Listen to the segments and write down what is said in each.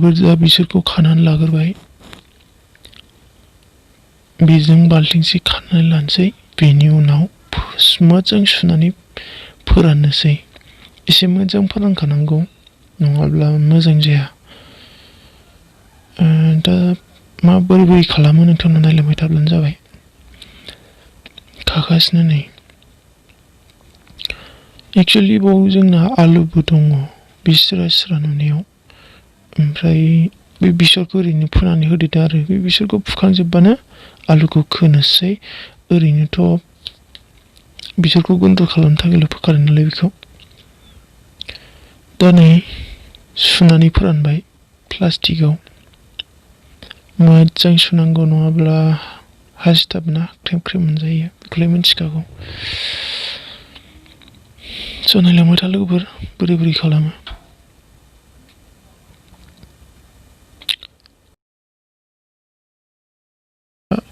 बुरजा बिसोरखौ खानानै लाग्रोबाय। बेजों बाल्थिंसे खानानै लानोसै। बेनि उनाव मोजां सुनानै फोराननोसै। एसे मोजां फोरानखानांगौ, नङाब्ला मोजां जाया। दा माबोरै खालामो नोंथांमोना नायलांबाय थाब्लानो जाबाय। खागासिनो नै। एक्सुवेलि बाव जोंना आलुबो दङ बे सिरा नुनायाव। ओमफ्राय बे बेसरखौ ओरैनो फुनानै होदेरदो आरो बे बेसरखौ फुखांजोबबानो आलुखौ खोनोसै। ओरैनोथ' बेसरखौ गुन्द्रा खालामनो थाखायल' फोखादों नालाय बेखौ। दा नै सुनानै फोरानबाय प्लास्टिकआव। मोजां सुनांगौ, नङाब्ला हा सिथाबना ख्रेम ख्रेम मोनजायो, बेखौलाय मिथिखागौ। स' नायलांबाय था लोगोफोर, बोरै खालामो।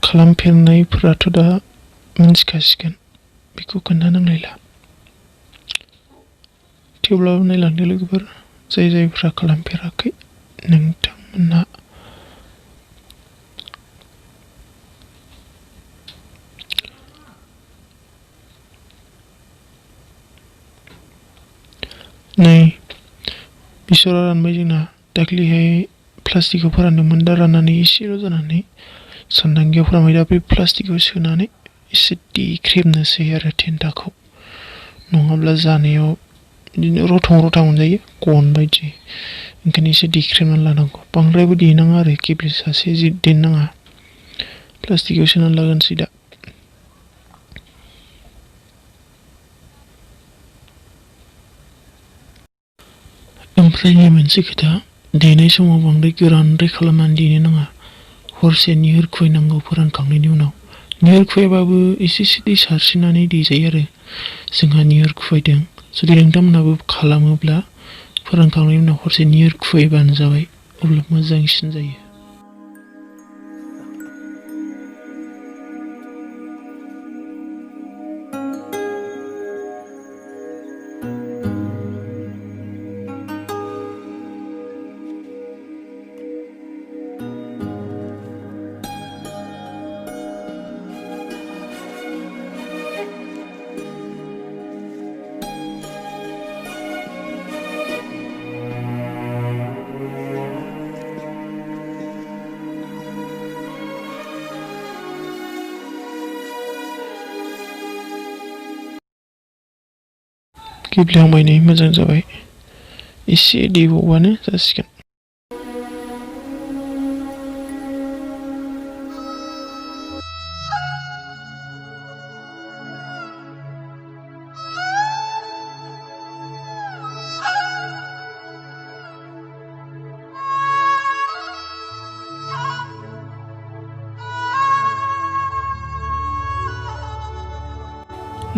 खालामफेरनायफोराथ' दा मिन्थिखासिगोन, बेखौ खोन्थानांलायला। थेवब्लाबो नायलांदो लोगोफोर, जायफ्रा खालामफेराखै नोंथांमोनहा। नै बेसरा रानबाय जोंना। दाख्लैहाय प्लास्टिकआव फोरानदोंमोन, दा राननानै एसेल' जानानै सान्दांगायाव फोरानबाय। दा बे प्लास्टिकआव सोनानै एसे देख्रेबनोसै आरो थेन्थाखौ, नङाब्ला जानायाव बिदिनो रथं मोनजायो गन बायदि। ओंखायनो एसे देख्रेबनानै लानांगौ, बांद्रायबो देनाङा आरो गेब्लेजासे देनो नाङा। प्लास्टिकआव सोनानै लागोनसै दा। ओमफ्राय मोनसे खोथा, देनाय समाव बांद्राय गोरानद्राय खालामनानै देनो नाङा। हरसे निहोर खुहैनांगौ फोरानखांनायनि उनाव। निहोर खुहैबाबो एसे दै सारस्रिनानै देजायो आरो। जोंहा निहोर खुहैदों। जुदि नोंथांमोनहाबो खालामोब्ला फोरानखांनायनि उनाव हरसे निहोर खुहैबानो जाबाय, अब्ला मोजांसिन जायो। गेब्लेहांबाय नै, मोजां जाबाय। एसे देबावबानो जासिगोन।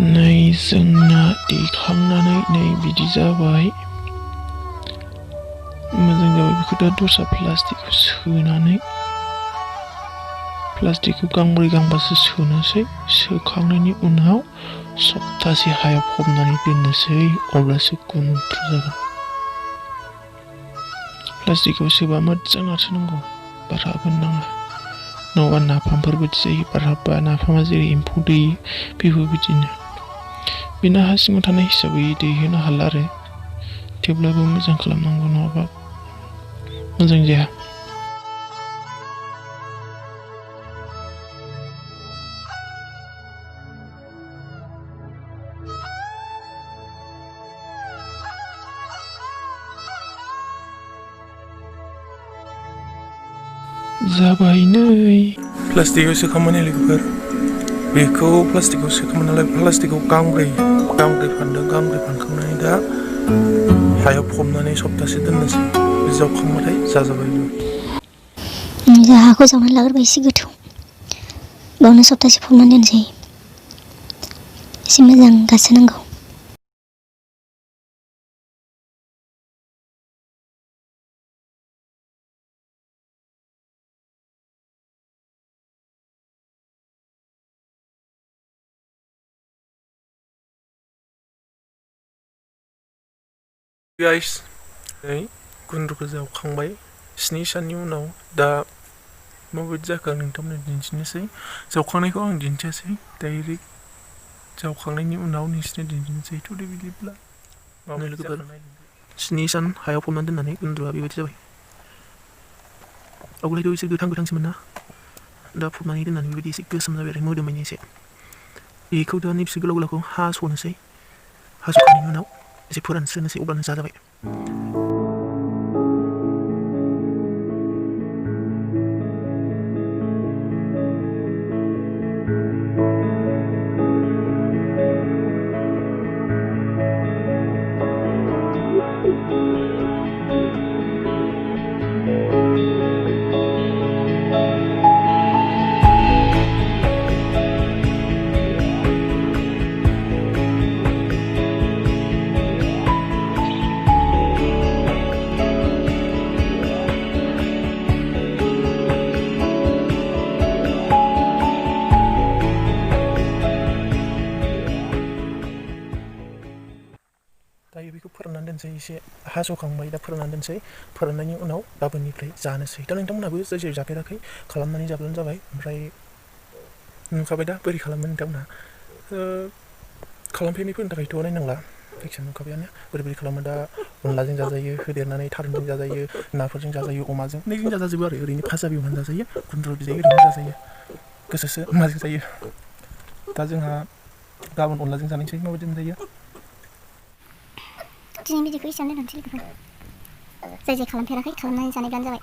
नै जोंना देखांनानै नै बिदि जाबाय। मोजां जाबाय। बेखौ दा दस्रा प्लास्टिकआव सोनानै, प्लास्टिकखौ गांब्रै गांबासो सोनोसै। सोखांनायनि उनाव सप्तासे हायाव फबनानै दोननोसै, अब्लासो गुन्द्रा जागोन। प्लास्टिकआव सोबा मोजां नारसोनांगौ, बार हाबहोनो नाङा, नङाबा नाफामफोर बायदि जायो। बार हाबबा नाफामा जेरै एम्फौ दैयो, बेफोरबायदिनो। बेनो हा सिङाव थानाय हिसाबै दैहोनो हाला आरो। थेवब्लाबो मोजां खालामनांगौ, नङाबा मोजां जाया। जाबाय नै। प्लास्टिकआव सोखांबाय लोगोफोर। बेखौ प्लास्टिकआव सोखांबाय नालाय, प्लास्टिकआव गांब्रै फानदों। गांब्रै फानखांनानै दा हायाव फबनानै सप्तासे दोननोसै। जावखांबाथाय जाजाबाय। जोंहा हाखौ जावनानै लाग्रोबाय एसे गोथौ, बावनो सप्तासे फबनानै दोनसै। एसे मोजां गासोनांगौ। गाइस, नै गुन्द्रुखौ जावखांबाय। 7 साननि उनाव दा माबायदि जाखो आं नोंथांमोननो दिन्थिनोसै जावखांनायखौ आं दिन्थियासै डाइरेक्ट जावखांनायनि उनाव नोंसोरनो दिन्थिनोसै थुदो बिदिब्ला लोगोफोर 7 सान हायाव फबनानै दोननानै गुन्द्रुआ बेबायदि जाबाय आवगोलहायथ' एसे गोथां गोथांसोमोन ना दा फबनानै दोननानै बेबायदि एसे गोसोम जाबाय आरो मोदोमैनो एसे बेखौ दा नैबेसो गोलाव गोलावखौ हास'नोसै हास'खांनायनि उनाव एसे फोरानस्रोनोसै अब्लानो जाजाबाय दायो बेखौ फोराननानै दोनसै एसे हास'खांबाय दा फोराननानै दोनसै फोराननायनि उनाव गाबोननिफ्राय जानोसै दा नोंथांमोनहाबो जाय जाय जाफेराखै खालामनानै जाब्लानो जाबाय ओमफ्राय नुखाबाय दा बोरै खालामो नोंथांमोनहा खालामफेरनायफोरनि थाखायथ' नायनांला जायखिजाया नुखाबायानो बोरै खालामो दा अनलाजों जाजायो होदेरनानै थारुनजों जाजायो नाफोरजों जाजायो अमाजों नैजों जाजाजोबो आरो ओरैनो फाजा एवनानै जाजायो गुन्द्रुक बिदै ओरैनो जाजायो गोसोसो माजों जायो दा जोंहा गाबोन अनलाजों जानायसै माबायदि मोनजायो दिनै भिडिअखौ एसेयावनो दोनसै लोगोफोर जाय जाय खालामफेराखै खालामनानै जानायब्लानो जाबाय